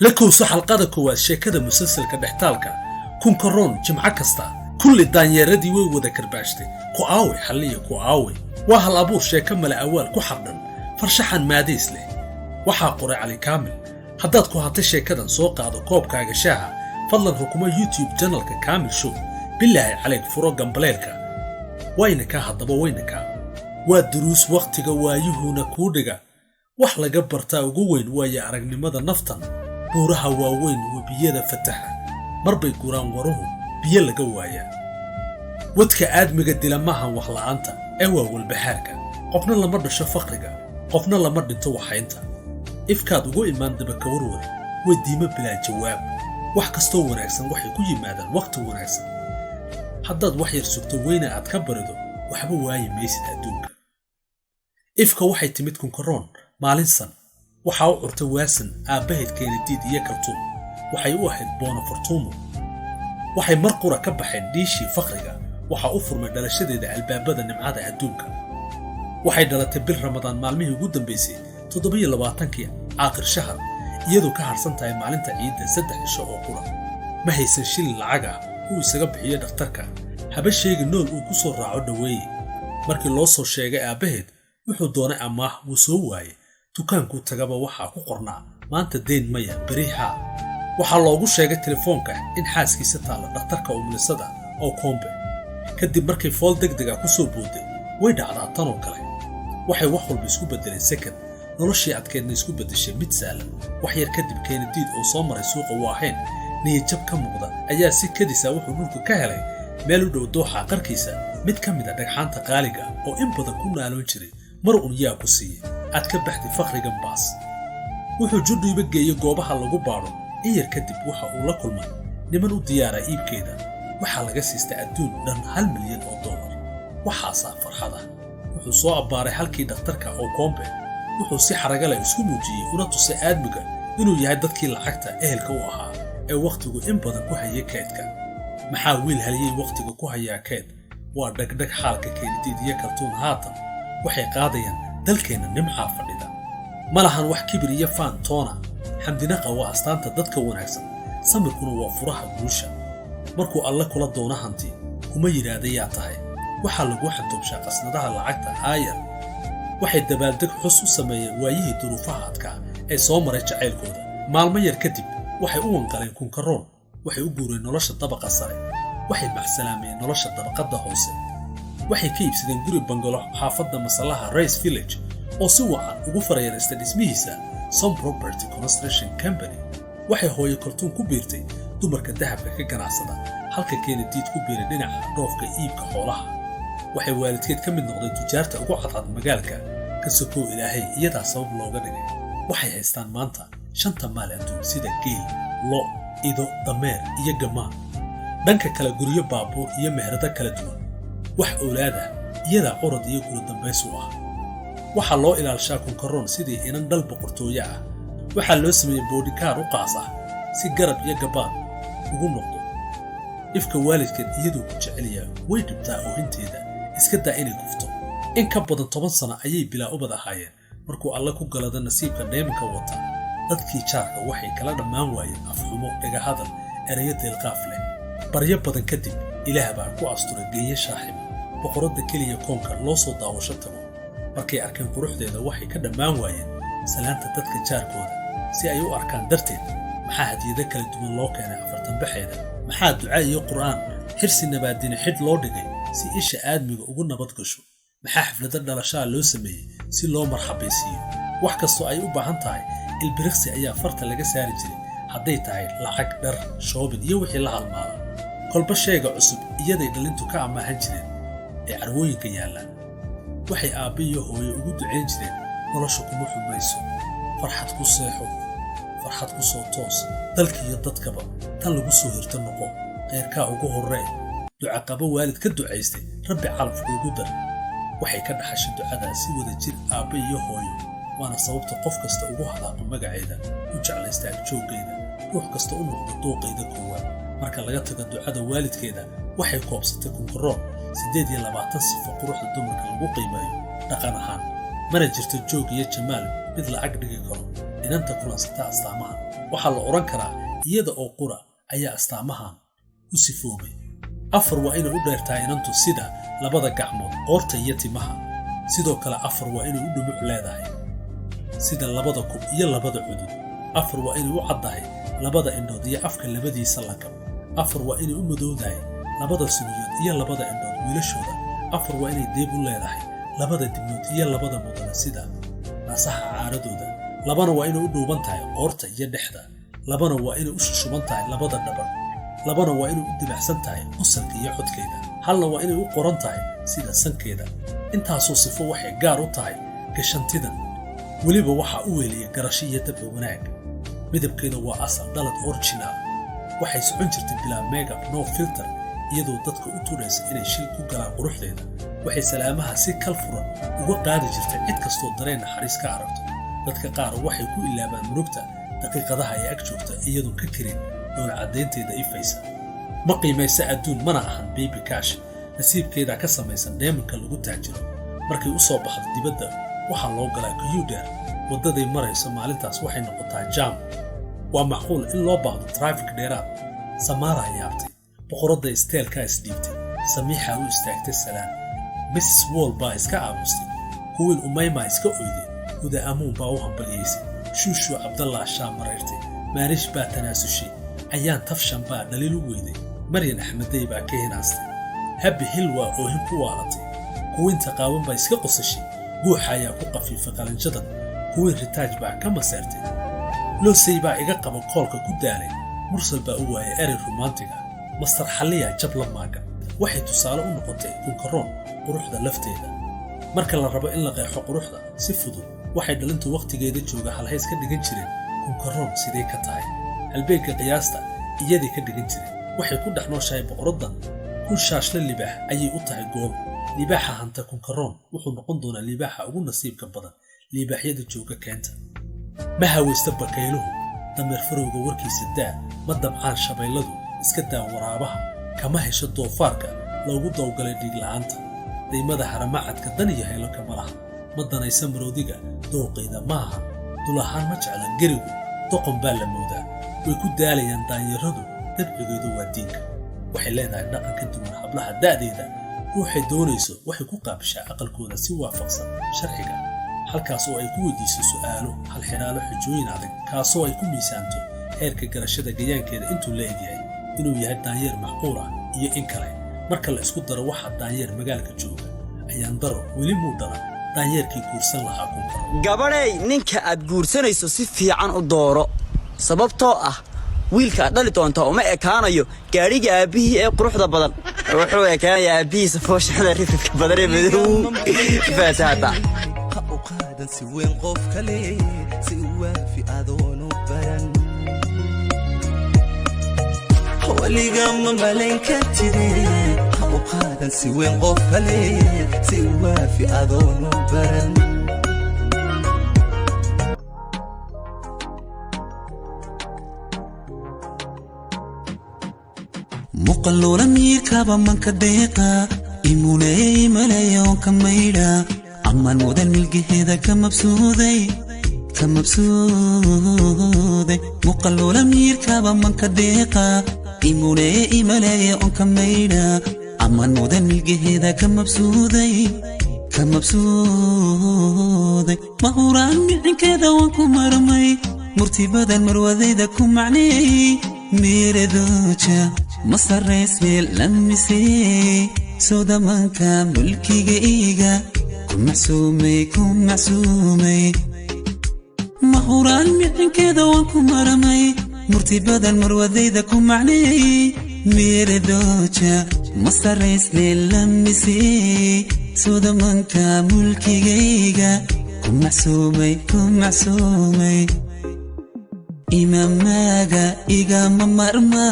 La kowso xalqada koowaad sheekada musalsalka Dhextaalka Kunkaroon jimco kasta. Kulli daanyeeradii way wada karbaashtay. Ku aawe xalliya, ku aawe? Waa hal abuur sheeko male awaal ku xardhan, farshaxan maadays leh. Waxaa qoray Cali Kaamil. Haddaad ku hatay sheekadan, soo qaado koobkaaga shaaha. Fadlan rukuma YouTube channelka Kaamil Show. Bilaahi calayg, furo gambaleelka. Wayna kaa haddaba, wayna kaa. Waa duruus wakhtiga waayuhuna kuu dhiga. Wax laga bartaa ugu weyn waayo aragnimada naftan. Buuraha waaweyn, webiyada fataxa, mar bay guraan waruhu, biyo laga waayaa. Wadka aadmiga dila maahan wax la'aanta ee waa walbahaarka. Qofna lama dhasho faqriga, qofna lama dhinto waxaynta. Ifkaad ugu imaan dabaka warwar, weydiimo bilaa jawaab. Wax kastoo wanaagsan waxay ku yimaadaan wakhti wanaagsan. Haddaad wax yar sugto, weyna aad ka barido, waxba waayi maysid adduunka. Ifka waxay timid Kunkaroon maalin san. Waxaa u curtay Waasan, aabbahayd Keenadiid iyo Kaltuum. Waxay u ahayd Boona Fortuumo. Waxay mar qura ka baxeen dhiishii faqriga. Waxaa u furmay dhalashadeeda albaabada nimcada adduunka. Waxay dhalatay bil Ramadaan maalmihii ugu dambaysay, 27-kii aakhir shahar, iyadoo ka harsan tahay maalinta ciidda 3 cisho oo qura. Ma haysan shilin lacag ah uu isaga bixiyo dhakhtarka, haba sheegi nool uu ku soo raaco dhoweeye. Markii loo soo sheegay aabbaheed, wuxuu doonay amaah, wuu soo waayey. Dukaankuu tagaba waxaa ku qornaa: "Maanta deyn maya, beri haa." Waxaa loogu sheegay telefoonka in xaaskiisa taalla dhakhtarka umulisada oo Koombe, kadib markay fool deg deg ah ku soo booday. Way dhacdaa tanoo kale. Waxay wax walba isku beddeleen second, noloshii adkeydna isku beddeshay mid sahlan. Wax yar kadib, Keenadiid oo soo maray suuqa Waahayn, niyadjab ka muuqda, ayaa si kadisa wuxuu dhulka ka helay meel u dhow dooxa qarkiisa mid ka mid a dhagxaanta qaaliga oo in badan ku naaloon jiray: mar un yaa ku siiyey aad ka baxday faqrigan baas? Wuxuu judhiiba geeyey goobaha lagu baadho. In yar kadib waxa uu la kulmay niman u diyaara iibkeeda. Waxaa laga siistay adduun dhan $1 milyan. Waxaasaa farxada. Wuxuu soo abbaaray halkii dhakhtarka oo Koombe. Wuxuu si xaraga leh isku muujiyey una tusay aadmiga inuu yahay dadkii lacagta ehelka u ahaa ee wakhtigu in badan ku hayay kaydka. Maxaa wiil haliyey wakhtiga ku hayaa kayd? Waa dhagdhag xaalka Keenadiid iyo Kaltuun. Haatan waxay qaadayaan dalkeenna nimcaa fadhida. Ma lahan wax kibir iyo faan toona. Xamdinaqa waa astaanta dadka wanaagsan, samirkuna waa furaha guusha. Markuu alle kula doono hanti, kuma yidhaahda "Yaa tahay?" Waxaa lagu xantoobshaa qasnadaha lacagta aayar. Waxay dabaaldeg xus u sameeyeen waayihii duruufaha adkaa ee soo maray jacaylkooda. Maalmo yar kadib waxay u wanqaleen Kunkaroon. Waxay u guureen nolosha dabaqa sare, waxay macsalaameen nolosha dabaqadda hoose. Waxay ka iibsadeen guri bangalo xaafadda Masallaha Race Village, oo si wacan ugu farayaraystay dhismihiisa Som Property Construction Company. Waxay hooyo Kaltuun ku biirtay dumarka dahabka ka ganacsada, halka Keenadiid ku biiray dhinaca dhoofka iibka xoolaha. Waxay waalidkeed ka mid noqdeen tujaarta ugu cadcad magaalka. Ka sokow Ilaahay, iyadaa sabab looga dhigay. Waxay haystaan maanta shanta maal adduun, sida geel, lo, ido, dameer iyo gamaan. Dhanka kale, guryo, baabuur iyo meherado kala duwan. Wax owlaad ah iyadaa curad iyo guro dambays u ah. Waxaa loo ilaalshaa Kunkaroon sidii inan dhal boqortooye ah. Waxaa loo sameeyey boodhikaar u qaas ah si garab iyo gabaad ugu noqdo. Ifka waalidkeed iyaduu ku jecelyaa. Way dhibtaa oohinteeda, iska daa inay kufto. In ka badan 10 sano ayay bilaa ubad ahaayeen markuu Alle ku galada nasiibka dheemanka wata. Dadkii jaarka waxay kala dhammaan waayeen afxumo, dhegahadal, erayo deelqaaf leh. Baryo badan kadib, Ilaah baa ku asturay geeyo shaaxima, boqoradda keliya koonka loo soo daawasho tago. Markay arkeen quruxdeeda, waxay ka dhammaan waayeen salaanta dadka jaarkooda si ay u arkaan darteed. Maxaa hadiyado kala duwan loo keenay afartanbaxeeda? Maxaa duca iyo qur'aan xirsi nabaadine xidh loo dhigay si isha aadmiga ugu nabad gasho? Maxaa xaflado dhalashaa loo sameeyey si loo marxabaysiiyo? Wax kastoo ay u baahan tahay ilbiriqsi ayaa farta laga saari jiray, hadday tahay lacag, dhar, shopping iyo wixii la halmaala. Kolba sheega cusub iyaday dhalintu ka amaahan jireen ee carwooyinka yaalla. Waxay aabbe iyo hooyo ugu ducayn jireen: "Nolosha kuma xumayso, farxad ku seexo, farxad ku soo toos, dalkiiyo dadkaba tan lagu soo hirto noqo, khayrkaa ugu horree." Ducaqabo waalid ka ducaystay, Rabbi calafkuugu dar. Waxay ka dhaxashay ducadaa si wada jir aabbe iyo hooyo, waana sababta qof kasta ugu hadaaqo magaceeda, u jeclaysta agjooggeeda, ruux kasta u noqdo dooqayda koowaad. Marka laga tago ducada waalidkeeda, waxay koobsatay Kunkaroon 28 sifo quruxda dumarka lagu qiimeeyo dhaqan ahaan. Mana jirto joog iyo jamaal mid lacag dhigi karo inanta kulansata astaamahan. Waxaa la odhan karaa iyada oo qura ayaa astaamahan u sifoobay. Afar waa inay u dheertahay inantu, sida labada gacmood, qoorta iyo timaha. Sidoo kale afar waa inay u dhumuc leedahay, sida labada kub iyo labada cudud. Afar waa inay u caddahay labada indhood iyo afka labadiisa lakab. Afar waa inay u madowdahay labada sugiyood iyo labada indhood wiilashooda. Afar waa inay deeb u leedahay labada dibnood iyo labada mudane, sida naasaha caaradooda. Labana waa inay u dhuuban tahay qoorta iyo dhexda. Labana waa inay u shushuban tahay labada dhaban. Labana waa inay u dibacsan tahay qosalka iyo codkeeda. Halna waa inay u qoran tahay sida sankeeda. Intaasoo sifo waxay gaar u tahay gashantidan. Weliba waxaa u weeliya garasho iyo dabci wanaag. Midabkeeda waa asal dhalad, original. Waxay socon jirtay bilaa makeup, no filter, iyadoo dadka u tudhaysa inay shil ku galaan quruxdeeda. Waxay salaamaha si kal furan uga qaadi jirtay cid kastoo dareen naxariis ka aragto. Dadka qaar waxay ku ilaabaan murugta daqiiqadaha ay ag joogta, iyadoon ka karin dhoola caddaynteeda ifaysa. Ma qiimaysa adduun, mana ahan baby cash. Nasiibkeedaa ka samaysan dheemanka lagu taajiro. Markay u soo baxdo dibadda waxaa loo galaa queue dheer. Waddaday marayso maalintaas waxay noqotaa jam. Waa macquul in loo baahdo traffic dheeraad. Samaaraa yaabtay. Boqoradda style-kaa isdhiibtay. Samiixaa u istaagtay salaan. Mrs Wall baa iska aamustay. Queen Umaymaa iska oyday. Huda Amuun baa u hambalyaysay. Shuushuu Cabdallah shaa mareyrtay. Maariish baa tanaasushay. Ayaan Tafshan baa dhaliil u weyday. Maryan Axmedey baa ka hinaastay. Habi Hil waa oohin ku waalatay. Queen-ta qaawan baa iska qosashay. Guuxa ayaa ku qafiifay qalanjadan. Queen Ritaaj baa ka maseertay. Loosey baa iga qaba koolka ku daalay. Mursal baa u waayay erey romantic-ga. Master Xalliya jab la maaga. Waxay tusaale u noqotay Kunkaroon quruxda lafteeda. Marka la rabo in la qeexo quruxda si fudud, waxay dhalintu wakhtigeeda jooga halhays ka dhigan jireen: "Kunkaroon sidee ka tahay?" Halbeegga qiyaasta iyaday ka dhigan jireen. Waxay ku dhex nooshahay boqoraddan. Kun shaashle libaax ayay u tahay goob. Libaaxa hanta Kunkaroon wuxuu noqon doonaa libaaxa ugu nasiibka badan libaaxyada jooga keenta. Ma hawaysta bakayluhu, dameer farowga warkiisa daa, ma dabcaan shabeelladu, iska daa waraabaha. Kama hesho doofaarka loogu dawgalay dhiigla'aanta. Daymada haramacadka dan iyo haylo kama laha. Ma danaysa maroodiga, dooqeeda maaha. Dul ahaan ma jecla gerigu, doqon baa la moodaa. Way ku daalayaan daanyaradu. Dabcigeedu waa diinka. Waxay leedahay dhaqan ka duwan hablaha da'deeda. Ruuxay doonayso waxay ku qaabishaa aqalkooda si waafaqsan sharciga, halkaas oo ay ku weydiiso su'aalo halxiraalo, xujooyin adag, kaasoo ay ku miisaanto heerka garashada gayaankeeda intuu la egyahay, inuu yahay daanyeer macquul ah iyo in kale. Marka la isku daro waxaa daanyeer magaalka jooga, ayaan daro weli muu dhalan daanyeerkii guursan lahaa Kunkaro. Gabadhay, ninka aad guursanayso si fiican u dooro, sababtoo ah wiilka aad dhali doonta uma ekaanayo gaadhiga aabbihii ee quruxda badan. Wuxuu ekaanayaa aabbihiisa fooshaxda rifrifka badan ee madow. Faataata. Ha u qaadan si weyn qof kale, si u waafi adoonu baran. Weliga ma malayn kartide. Ha u qaadan si weyn qof kale, si u waafi adoonu baran. Muqalluula miirkaba manka deeqa, imuleey maleeyoon ka maydha, amaan mudan milgaheeda ka mabsuuday, ka mabsuuday. Muqalluula miirkaba manka deeqa, imuleeye imaleeye on ka maydha, amaan mudan milgaheeda ka mabsuuday, ka mabsuuday. Mahuraan micinkeeda waan ku marmay, murti badan marwadayda ku macneeyey. Miiradooja ma sarrays meel lamisey, soodamanka mulkiga iiga ku macsuumay, ku macsuumay. Mahuraan micinkeeda waan ku maramay, murti badan marwadayda ku macneeyey. Miiradooja ma sarrays meel lamisey, soodamanka mulkigayga ku macsuumay, ku macsuumay. Imamaaga igama marma.